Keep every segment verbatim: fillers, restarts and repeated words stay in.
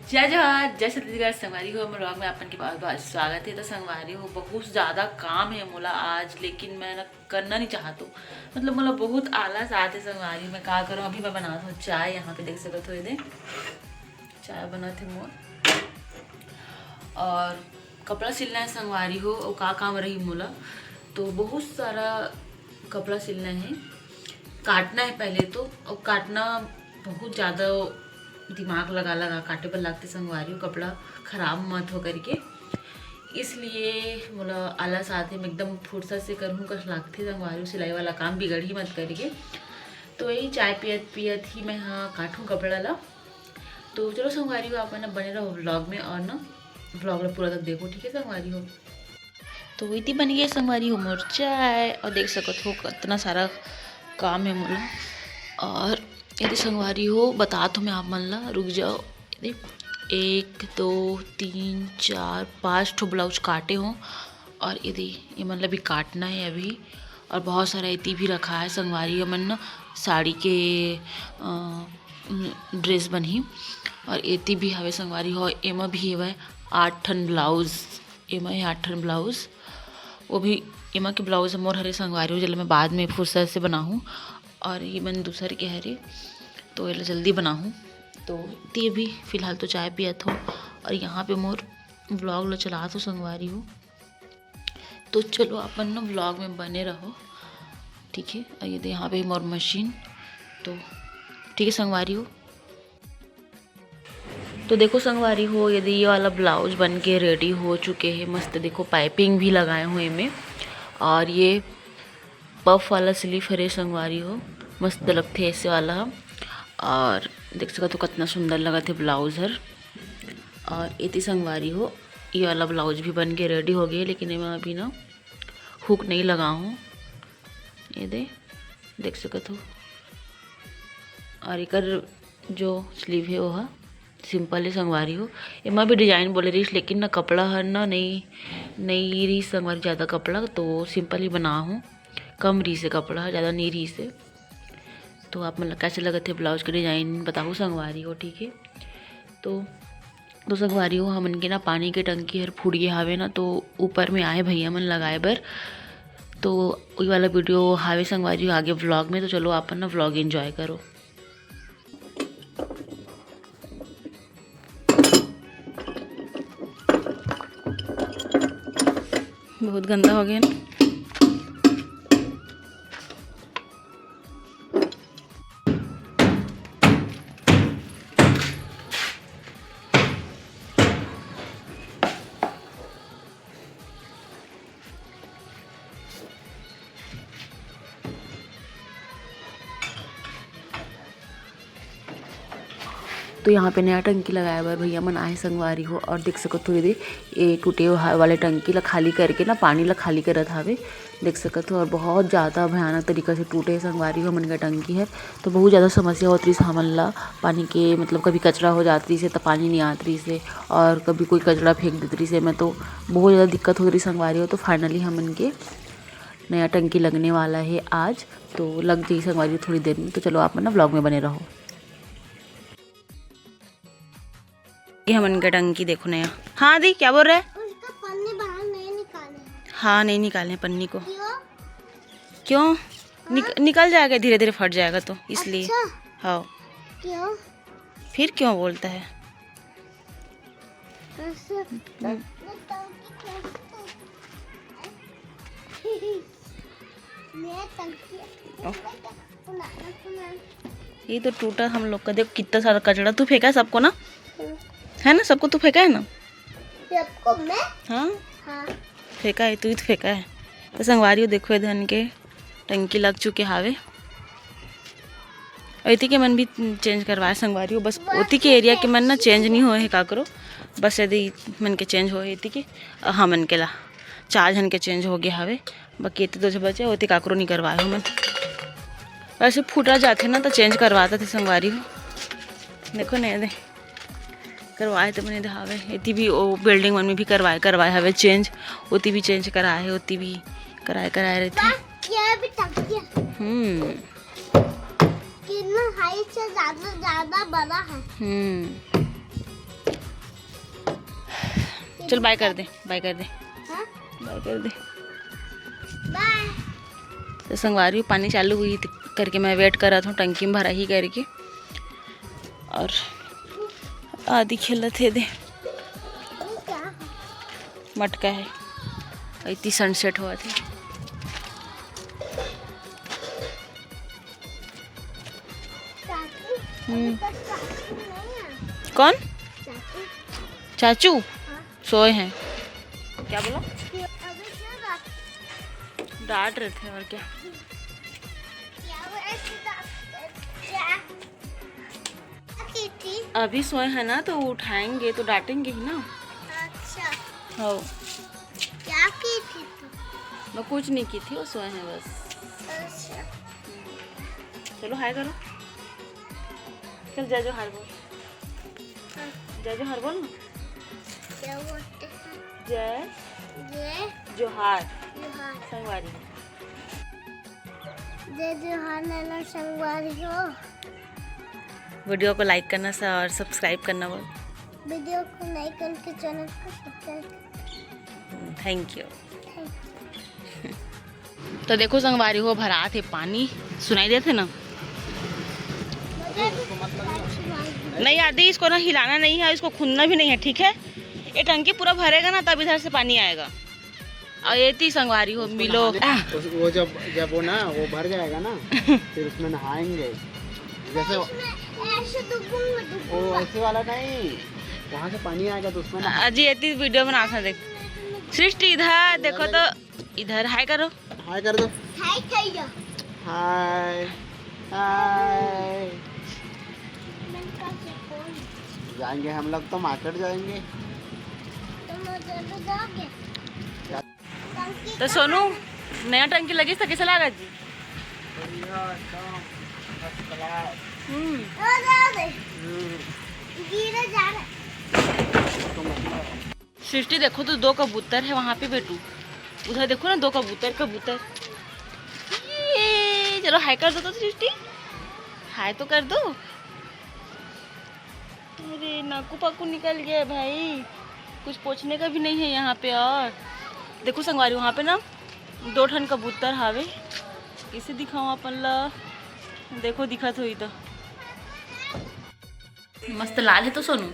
जय जोहार, जय छत्तीसगढ़। संगवारी हो, हमर vlog में आपन के बहुत बहुत स्वागत है। तो संगवारी हो, बहुत ज्यादा काम है मोला आज, लेकिन मैं ना करना नहीं चाहत हूँ। मतलब मोला बहुत आलस आते संगवारी, मैं का करूँ। अभी मैं बनात हूँ चाय, यहाँ पे देख सकत हो, ये दे चाय बनत है मोर। और कपड़ा सिलना है संगवारी हो, और का काम रही मोला, तो बहुत सारा कपड़ा सिलना है, काटना है पहले तो। और काटना बहुत ज़्यादा दिमाग लगा लगा काटे बर लागते संगवारी हो, कपड़ा खराब मत हो करके। इसलिए मोला आलस आते, मैं एकदम फुर्सत से करूँ कस लागते संगवारी हो, सिलाई वाला काम बिगड़ ही मत करके। तो यही चाय पियत पियत ही मैं हाँ काटूँ कपड़ा ला। तो चलो संगवारी हो, आप मन बने रहो vlog में और ना vlog ला पूरा तक देखो, ठीक है संगवारी हो। तो इति बन गया संगवारी हो मोर चाय, और देख सकत हो कितना सारा काम है मोला। और यदि संगवारी हो बता तो मैं आप मन ला, रुक जाओ, यदि एक दो तीन चार पाँच ठो ब्लाउज काटे हो, और यदि ये मन ला भी काटना है अभी। और बहुत सारा इति भी रखा है संगवारी हो, मन ना साड़ी के अ, ड्रेस बनही। और एती भी हवे संगवारी हो, एमा भी हवे आठ ठन ब्लाउज, एमा हे आठ ठन ब्लाउज। वो भी एमा के ब्लाउज मोर हरे संगवारी हो, जेला मैं बाद में फुर्सत से बनाहूँ। और ये मन दूसर के हरे, तो एला जल्दी बनाहूँ। तो ये भी फिलहाल तो चाय पियत हो, और यहाँ पे मोर vlog ला चलात हो संगवारी हो। तो चलो अपन ना vlog में बने रहो, ठीक है। और ये दे यहाँ पे मोर मशीन, तो ठीक है संगवारी हो। तो देखो संगवारी हो, यदि ये वाला ब्लाउज बन के रेडी हो चुके हैं मस्त। देखो पाइपिंग भी लगाए हुए में, और ये पफ वाला स्लीव हरे संगवारी हो, मस्त लगथे ऐसे वाला ह। और देख सकत हो कितना सुंदर लगत हे ब्लाउज हर। और एती संगवारी हो, ये वाला ब्लाउज भी बन के रेडी हो गए, लेकिन एमा अभी ना हुक नहीं लगा हूँ। ये दे, देख सकत हो। और एकर जो स्लीव हे, वो ह सिंपल हे संगवारी हो। एमा भी डिजाइन बोले रहिस, लेकिन ना कपड़ा हर ना नई, नई रहिस संगवारी, ज़्यादा कपड़ा, तो सिंपल ही बना हूँ। कम रहिस हे कपड़ा, ज़्यादा नहीं रहिस हे। तो आप मन ला कैसे लगत हे ब्लाउज के डिजाइन, बताहू संगवारी हो, ठीक है। तो तो संगवारी हो, हमन के ना पानी के टंकी हर फूट गे हावे ना, तो ऊपर में आए भैया मन लगाए बर। तो वही वाला वीडियो हावे संगवारी हो आगे व्लॉग में। तो चलो आप ना व्लॉग एंजॉय करो। बहुत गंदा हो गया ना। तो यहाँ पे नया टंकी लगाए बर भैया मन आए संगवारी हो, और देख सकत हो ये दे, ये टूटे हुआ वाले टंकी ला खाली करके ना पानी ला खाली करत हावे, देख सकत हो। और बहुत ज़्यादा भयानक तरीका से टूटे हे संगवारी हो हमन के टंकी हर। तो बहुत ज़्यादा समस्या होत रहिस हमन ला पानी के, मतलब कभी कचरा हो जात रहिस हे त पानी नहीं आत रहिस हे, और कभी कोई कचरा फेंक देत रहिस हे, मैं तो बहुत ज़्यादा दिक्कत होत रहिस संगवारी हो। तो फाइनली हमन के नया टंकी लगने वाला है आज, तो लग जाही संगवारी हो थोड़ी देर में। तो चलो आप मन ना व्लॉग में बने रहो। ये हमन के टंकी देखो नया। हाँ दी, क्या बोल रहे हैं? उसका पन्नी बाहर नहीं निकाले हैं। हाँ, नहीं निकाले हैं पन्नी को। क्यों? क्यों? निक-, हाँ? निकल जाएगा, धीरे धीरे फट जाएगा तो इसलिए। अच्छा। हाँ। क्यों? फिर क्यों बोलता है? ऐसे हम्म। मैं टंकी ओह। ये तो टूटा हम लोग का। देखो कितना सारा कचरा तू फेंका है सबको ना, है ना? सबको तू फेंका है ना? सबको मैं? हाँ, हाँ। फेंका है, तू ही तो फेंका है। तो संगवारी हो, देखो ये धन के टंकी लग चुके हावे। एती के मन भी चेंज करवाए संगवारी हो, बस ओती के एरिया के मन ना चेंज नहीं होए है काकरो, बस यदि मन के चेंज होए एती के, हमन के ला चार झन के चेंज हो गया हावे। बाकी एती दो झन बचे, ओती काकरो नहीं करवाए हो मन। वैसे फूटा जाथे ना तो चेंज करवाता थे संगवारी हो। देखो नहीं दे करवाए तो मैंने हावे, एती भी ओ बिल्डिंग मन में भी करवाए, करवाए हवे चेंज, ओती भी चेंज कराए है, ओती भी कराए, कराए रहते। क्या भी टंकी है। हम्म। कितना हाइट से ज्यादा, ज्यादा बड़ा है। हम्म। चल, बाय कर दे, बाय कर दे। हाँ? बाय कर दे। बाय। तो संगवारी, पानी चालू हुई त-, करके मैं वेट करत हूँ, टंकी में भरा ही करके। और आदि खेलत हे दे। ये क्या है? मटका है। इतनी सनसेट हुआ थे। चाचू, हम्म। अभी तक चाचू नहीं आया। कौन? चाचू। चाचू? हाँ। सोए हैं। क्या बोला? अभी क्यों डांट डांट रहे थे, और क्या। क्या वो ऐसे डांट, क्या? क्या की थी? अभी सोए हैं ना, तो उठाएंगे तो डांटेंगे ही ना। अच्छा। हाँ। क्या की थी तू? मैं कुछ नहीं की थी, वो सोए हैं बस। अच्छा। चलो, हाय करो। चल, जय जोहार बोल। हाँ। जय जोहार बोल ना। क्या बोलते हैं? जय जय जोहार। जोहार। संगवारी। जय जोहार नैना संगवारी हो। वीडियो को लाइक करना सा और सब्सक्राइब करना बोल। वीडियो को लाइक करके चैनल को सब्सक्राइब। Thank you. तो देखो संगवारी हो, भरात हे पानी, सुनाई देत हे ना? नहीं आदि, इसको ना हिलाना नहीं है, इसको खुंदना भी नहीं है, ठीक है? ये टंकी पूरा भरेगा ना, तब इधर से पानी आएगा। और ये ती संगवारी हो, उसको मिलो। नहाने, उस, वो जब, जब वो ना, वो भर जाएगा ना, फिर उसमें नहाएंगे। जैसे वो इसमें ऐसे डूबूंगा, वो डूबूंगा। ऐसे वाला नहीं, वहाँ से पानी आएगा तो उसमें नहा- अजी, ये ती वीडियो बना था, देख। सृष्टि, इधर देखो तो, इधर हाय करो। हाय कर दो। हाय कर दो। हाय। हाय। जाएंगे हम लोग तो मार्केट जाएंगे। तुम उधर भी जाओगे? क्या? टंकी तो कहाँ सोनू, है? नया टंकी लगी तो कैसा लगा जी? बढ़िया, एकदम first class। हम्म। ओ, जाओगे? हम्म। गिरे जा रहे। तो मतलब सृष्टि, देखो तो, दो कबूतर है वहाँ पे बेटू, उधर देखो ना, दो कबूतर, कबूतर। ये, चलो हाय कर दो तो सृष्टि, हाय तो कर दो। अरे, नाकू पाकू निकल गया है भाई, कुछ पोंछने का भी नहीं है यहाँ पे। और देखो संगवारी, वहाँ पे ना दो ठन कबूतर हावे, कैसे दिखाऊँ अपन ला, देखो दिखत होई तो। मस्त लाल है तो सोनू,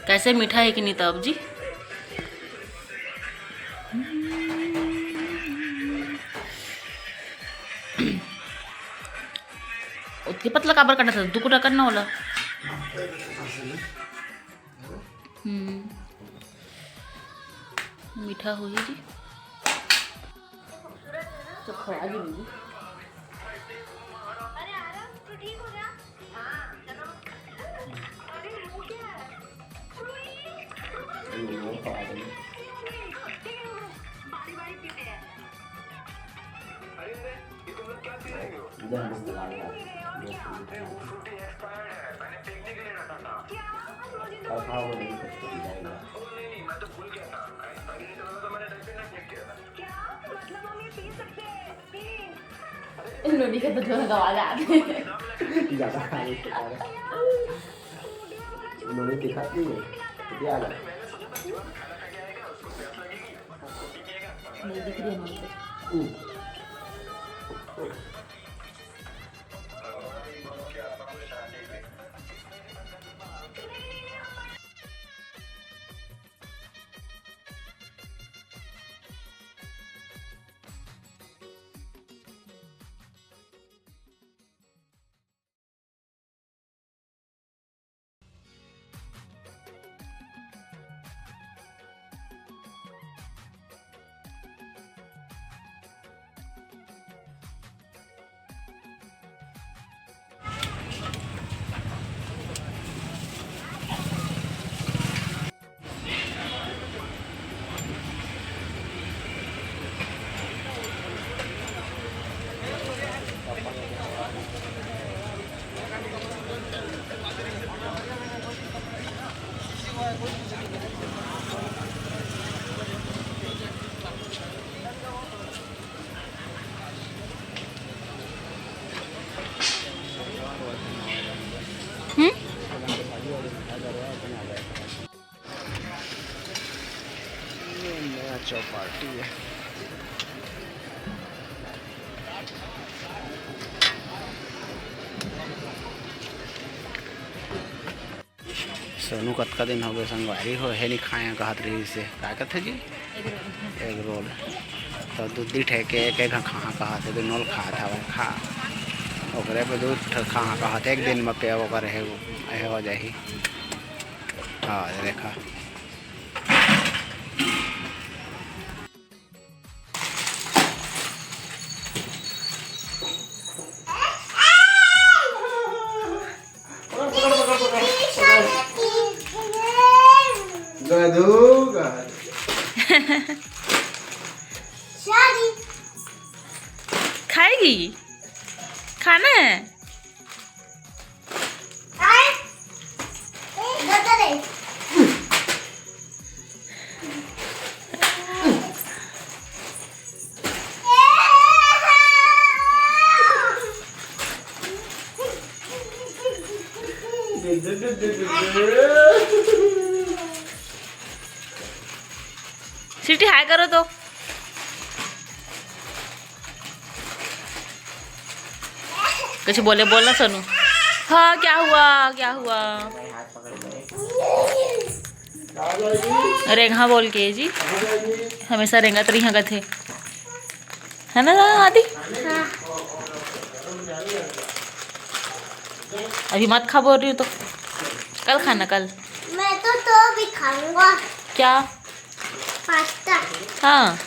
कैसे मीठा है कि नहीं तब जी। उतनी पतला काबर करना था, दो टुकड़ा करना वाला। हम्म, मीठा होही जी। तो खवा जी दीदी। नोनी के तो जोर गवा जात। ज्यादा खा लेते हैं। नोनी दिखाती है। क्या आ गया? नहीं दिख रही है नोनी। हम्म। हम्म? चौपाटी है। सोनू कतका दिन हो गए संगवारी हो, हे नहीं खाया कहत रही से, का कहत है जी? Egg roll. तो दू दी ठेके एक एक खा कहत है, दोनों ल खात हवे, खा। ओकरे पे दू ठो खा कहत है, एक दिन में पे ओकर है, वो, है हो जाही। हाँ, ये देखा। गधू, गधू। खाएगी? खाना है? स्वीटी, हाय करो तो। कुछ बोले, बोलना सोनू। हाँ, क्या हुआ, क्या हुआ? रेंगा बोल के जी, हमेशा रेंगत रही हगत है, है ना आदि? हाँ। अभी मत खा बोल रही हूँ तो कल खाना, कल। मैं तो, तो भी खाऊंगा। क्या? पास्ता। हाँ।